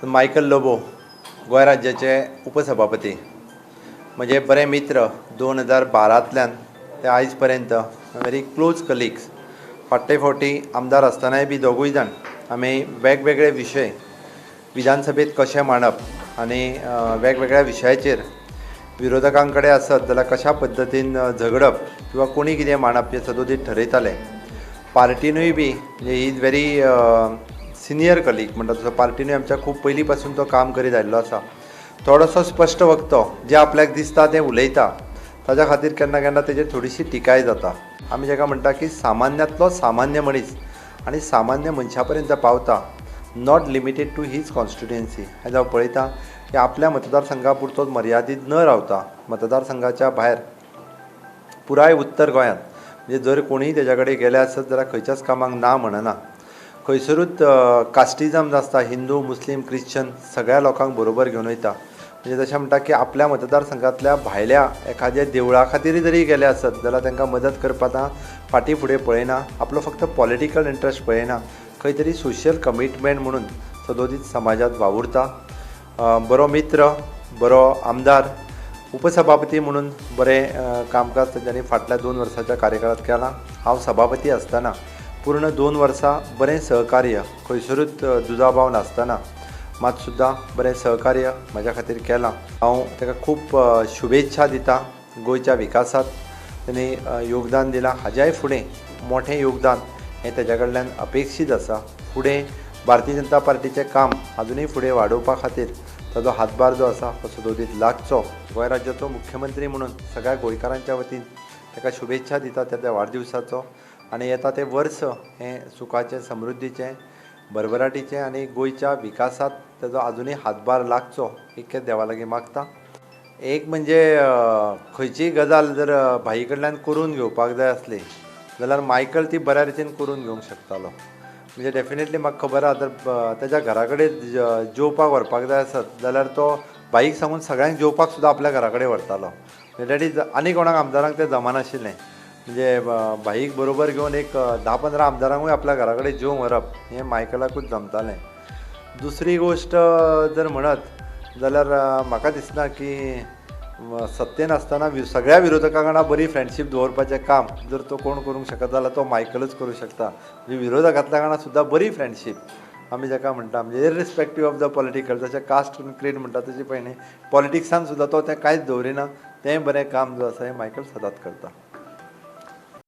Michael Lobo Goa राज्याचे उपसभापती, म्हजे बरे मित्र 2012तल्यान ते आयज पर्यंत व्हेरी क्लोज कलिग्स. फाटले फावटी आमदार आसतनाय बी दोगूय जाण आमी वेगवेगळे विशय विधानसभेत कशें मांडप आनी वेगवेगळ्या विशयाचेर विरोधकां कडेन आसत जाल्यार कशा पद्दतीन झगडप किंवा कोणी कितें मांडप हें सदोदीत ठरयताले. पार्टीनूय बी म्हणजे he is very senior colleague म्हणटा तसो पार्टीनूय आमच्या खूब पयलीं पासून तो काम करीत आयिल्लो आसा. थोडोसो स्पश्ट वक्तो, जें आपल्याक दिसता तें उलयता, ताज्या खातीर केन्ना केन्ना तेजेर थोडीशी टिकाय जाता. आमी जाका म्हणटा की सामान्यांतलो सामान्य मनीस आनी सामान्य मनशा पर्यंत पावता, not limited to his constituency. आयज हांव पळयतां की आपल्या मतदारसंघा पुरतोच मर्यादीत न रावता मतदारसंघाच्या भायर पुराय उत्तर गोंयांत म्हणजे जर कोणीय तेज्या कडेन गेले आसत जाल्यार खंयच्याच कामाक ना म्हणना. खंयसरूच कास्टिजम नासता, हिंदू मुस्लीम क्रिश्चन सगळ्या लोकांक बरोबर घेवन वयता. म्हणजे जशें म्हणटा की आपल्या मतदारसंघांतल्या भायल्या एखाद्या देवळा खातीर जरी गेले आसत जाल्यार तांकां मदत करपाक फाटीं फुडें पळयना, आपलो फक्त पॉलिटिकल इंट्रस्ट पळयना, खंय तरी सोशल कमिटमेंट म्हणून सदोदीत समाजांत वावुरता. बरो मित्र, बरो आमदार, उपसभापती म्हणून बरें कामकाज तांच्यांनी फाटल्या 2 वर्साच्या कार्यकाळांत केलां. हांव सभापती आसतना पूर्ण 2 वर्सां बरें सहकार्य, खंयसरूच दुजाभाव नासतना मात सुद्दां बरें सहकार्य म्हाज्या खातीर केलां. हांव ताका खूब शुभेच्छा दिता. गोंयच्या विकासांत ताणें योगदान दिलां, हाज्याय फुडें मोठें योगदान हें ताज्या कडल्यान अपेक्षीत आसा. फुडें भारतीय जनता पार्टीचें काम आजुनूय फुडें वाडोवपा खातीर ताजो हातभार जो आसा तो सदोदीत लागचो. गोंय राज्याचो मुख्यमंत्री म्हणून सगळ्या गोंयकारांच्या वतीन ताका शुभेच्छा दिता त्या वाडदिवसाचो, आनी येता तें वर्स हें सुखाचें, समृद्धीचें, भरभराटीचें आनी गोंयच्या विकासांत ताजो आजुनूय हातभार लागचो इतकें देवा लागीं मागता. एक म्हणजे खंयचीय गजाल जर भाई कडल्यान करून घेवपाक जाय आसली जाल्यार मायकल ती बऱ्या रितीन करून घेवंक शकतालो. म्हणजे डेफिनेटली म्हाका खबर आसा, जर ताच्या घरा कडेन जेवपाक व्हरपाक जाय आसत जाल्यार तो बाईक सांगून सगळ्यांक जेवपाक सुद्दां आपल्या घरा कडेन व्हरतालो. म्हणजे that is आनी कोणाक आमदारांक तें जमनाशिल्लें. म्हणजे भाईक बरोबर घेवन एक 10-15 आमदारांकूय आपल्या घरा कडेन जेवंक व्हरप हें मायकलाकूच जमतालें. दुसरी गोश्ट जर म्हणत जाल्यार म्हाका दिसना की सत्तेन आसतना सगळ्या विरोधकां वांगडा बरी फ्रेंडशीप दवरपाचें काम जर तो कोण करूंक शकत जाल्यार तो मायकलूच करूंक शकता. म्हणजे विरोधकांतल्या वांगडा सुद्दां बरी फ्रेंडशीप आमी जाका म्हणटा, म्हणजे इरिस्पेक्टीव ऑफ the political, जशें कास्ट क्रीड म्हणटा तशें पळय न्ही, पॉलिटिक्सान सुद्दां तो तें कांयच दवरिना, तें बरें काम जो आसा हें मायकल सदांच करता.